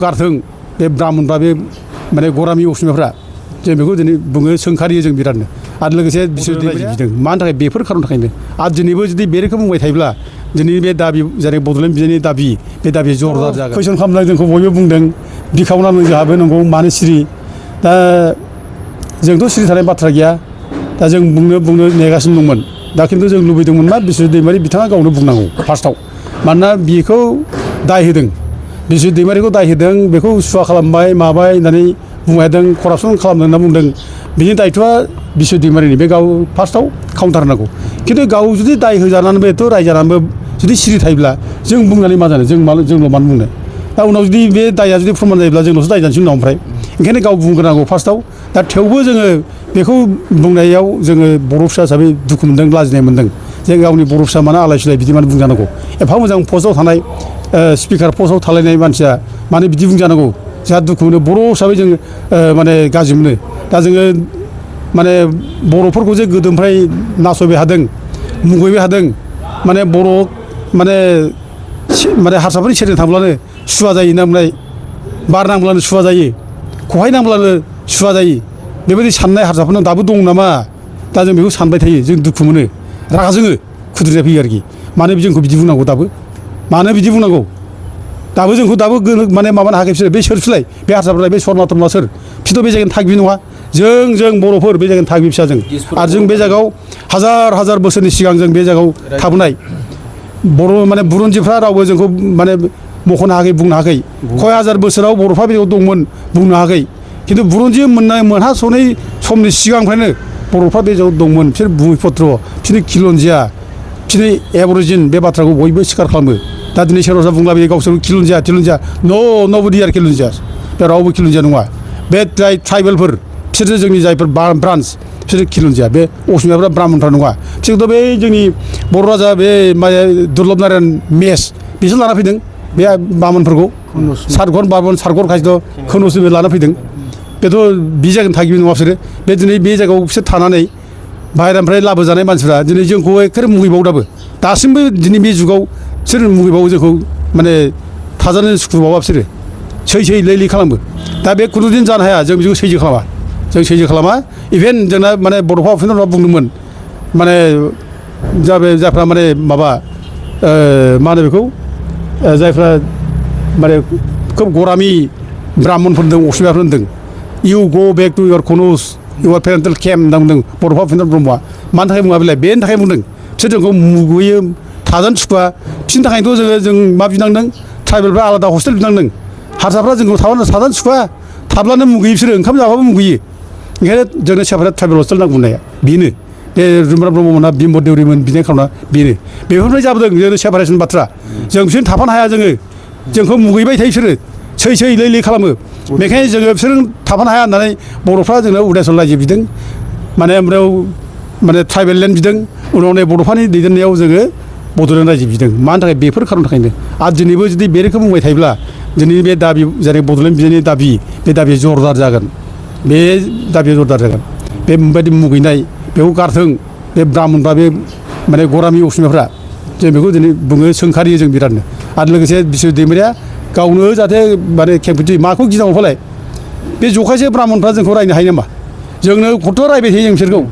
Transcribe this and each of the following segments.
गारथों बे ब्राह्मणफ्रा बे माने गरामि असमियाफ्रा जों बेखौ दिनै बुङो सोंखारियो जों बिरादनो आरो लोगोसे बिसोर बिदों मानि थाखाय बेफोर खारननि थाखायनो आरो दिनैबो जुदि बे रोखोम बुंबाय थायोब्ला दिनै बे दाबि जेरै बड'लेण्ड बिजोंनि दाबि बे दाबिया जरदार जागोन कुइसन खालामनाय जोंखौ बयबो बुंदों बिखावनानै जोंहाबो नंगौ मानो सिरि दा जोंथ' सिरि थानाय बाथ्रा गैया दा जों बुंनो नेगासिनो दंमोन दा खिन्थु जों लुबैदोंमोन मा बिश्वजित दैमारि बिथाङा गावनो बुंनांगौ फार्स्टआव मानोना बेखौ दाय होदों बिश्वजित दैमारिखौ दाय होदों बेखौ सुवा खालामबाय माबाय होननानै बुंदों करापसन खालामदों होनना बुंदों बिनि दायथ'आ बिश्वजित दैमारिनि बे गाव फार्स्टआव काउन्टार होनांगौ खिन्थु गाव जुदि दाय होजानानैबो एथ' रायजानानैबो जुदि सिरि थायोब्ला जों बुंनानै मा जानो जोंल' मानो बुंनो दा उनाव जुदि बे दायआ जुदि फोरमान जायोब्ला जोंल'सो दाय जानोसै उनाव ओमफ्राय ओंखायनो गाव बुंग्रोनांगौ फार्स्टआव दा थेवबो जोङो बेखौ बुंनायाव जोङो बर' फिसा हिसाबै दुखु मोनदों लाजिनाय मोनदों जे गावनि बर' फिसा मानो आलाय सिलाय बिदि मानो बुंजानांगौ एफा मोजां पस्टआव थानाय स्पिकार पस्टआव थालायनाय मानसिया मानो बिदि बुंजानांगौ जोंहा दुखु मोनो बर' हिसाबै जोङो माने गाज्रि मोनो दा जोङो माने बर'फोरखौ जे गोदोनिफ्राय नासयबाय हादों मुगैबाय हादों माने बर' माने हारसाफोरनि सेरजों थांब्लानो सुवा जायो होनना बुंनाय बार नांब्लानो सुवा जायो खहाय नांब्लानो सुवा जायो बेबायदि साननाय हारसाफोरनाव दाबो दं नामा दा जों बेखौ सानबाय थायो जों दुखु मोनो रागा जोङो खुद्रिनाय फैयो आरोखि मानो जोंखौ बिदि बुंनांगौ दाबो मानो बिदि बुंनांगौ दाबो जोंखौ दाबो माने माबानो हायाखै बिसोर बे सोरसोलाय बे हारसाफोरलाय बे सर्मा थर्मा सोर बिसोरथ' बे जायगानि थागिबि नङा जों बर'फोर बे जायगानि थागिबि फिसा जों आरो जों बे जायगायाव हाजार बोसोरनि सिगां जों बे जायगायाव थाबोनाय बर' माने बुरन्जिफ्रा रावबो जोंखौ माने मख'नो हायाखै बुंनो हायाखै खय हाजार बोसोराव बर'फ्रा बे जायगायाव दंमोन बुंनो हायाखै खिन्थु बुरन्जि मोनहास'नाय समनि सिगांनिफ्रायनो बर'फ्रा बे जायगायाव दंमोन बिसोर भुमिपत्र बिसोरनि खिलन्जिया बिसोरनि एबरिजिन बे बाथ्राखौ बयबो स्वीकार खालामो दा दिनै सोरबा बुंला बे गावसोर खिलन्जिया न'बडी आर खिलन्जिया बे रावबो खिलन्जिया नङा बे ट्राइबेलफोर बिसोरसो जोंनि जायफोर ब्रान्स बिसोर खिलन्जिया बे असमियाफ्रा ब्राह्मणफ्रा नङा बिसोरथ' बे जोंनि बर' राजा बे दुर्लभ नारायण मेस बिसोर लाना फैदों बे बामोनफोरखौ सारगन बामोन सारगर खायसेथ' खोनसबो लाना फैदों बेथ' बे जायगानि थागिबि नङा बिसोरो बे दिनै बे जायगायाव बिसोर थानानै बाहेरानिफ्राय लाबोजानाय मानसिफ्रा दिनै जोंखौ एखेबारे मुगैबावो दासिमबो दिनै बे जुगाव बिसोर मुगैबावो जोंखौ माने थाजानो सुखुबावा बिसोरो सै लै खालामो दा बे खुनुदिन जानो हाया जों बेखौ सैज्य खालामा इभेन जोंना माने बड'फा उपेन्द्र नाथ बुंदोंमोन माने जायफ्रा माने माबा मा होनो बेखौ जायफ्रा माने खोब गरामि ब्राह्मणफोर होनदों असमियाफोर होनदों इउ गो बेक टु इयर कनुस इउर पेरेन्टेल केम्प होनना बुंदों बड'फा उपेन्द्र ब्रह्मआ मानि थाखाय बुङा बेलाय बेनि थाखाय बुंदों बिसोर जोंखौ मुगैयो थाजानो सुखुवा बिसोरनि थाखायनोथ' जों मा बिनांदों ट्राइबेलफ्रा आलादा हस्टेल बिनांदों हारसाफ्रा जोंखौ थाजानो सुखुवा थाब्लानो मुगैयो बिसोरो ओंखाम जाबाबो मुगैयो ओंखायनो जोंनो सेपारेट ट्राइबेल हस्टेल नांगौ होननाया बेनो बे रुमब्रा ब्रह्ममोनहा बिम्ब देउरिमोन बिनाय खालामना बेनो बेफोरनिफ्राय जाबोदों जोंनो सेपारेसन बाथ्रा जों बिसोरनो थाफानो हाया जोंखौ मुगैबाय थायो बिसोरो सै लै खालामो बेखायनो जोङो बिसोर थाफानो हाया होननानै बर'फ्रा जोंनो उदायसन रायजो बिदों माने ओमफ्राय माने ट्राइबेल लेण्ड बिदों उनाव नै बड'फानि दैदेननायाव जोङो बड'लेण्ड रायजो बिदों मानि थाखाय बेफोर खारननि थाखायनो आरो दिनैबो जुदि बे रोखोम बुंबाय थायोब्ला दिनैनि बे दाबि जेरै बड'लेण्ड बिजोंनि दाबि बे दाबिया जरदार जागोन बे बायदि मुगैनाय बेखौ गारथों बे ब्राह्मणफ्रा बे माने गरामि असमियाफ्रा जों बेखौ दिनै बुङो सोंखारियो जों बिरादनो आरो लोगोसे बिश्वजित दैमारिया गावनो जाहाथे माने खेंफोरथि माखौ गिनांगौ फालाय बे जखायसे ब्राह्मणफ्रा जोंखौ रायनो हायो नामा जोंनो खथ' रायबाय थायो जों बिसोरखौ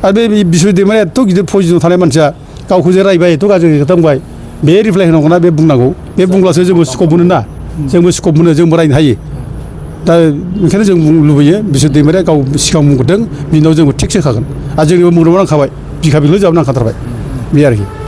आरो बे बिश्वजित दैमारिया एथ' गिदिर पजिसनाव थानाय मानसिया गावखौ जे रायबाय एथ' गाज्रि खोथा बुंबाय बे रिप्लाय होनांगौना बे बुंनांगौ बे बुंब्लासो जोंबो स्कप मोनो ना जोंबो रायनो हायो दा ओंखायनो जों लुबैयो बिश्वजित दैमारिया गाव सिगां बुंहरदों बिनि उनाव जोंबो थिगसो होखागोन आरो जोंनिबो मोदोमाव नांखाबाय बिखा बिख्लो जाबो नांखाथारबाय बे आरोखि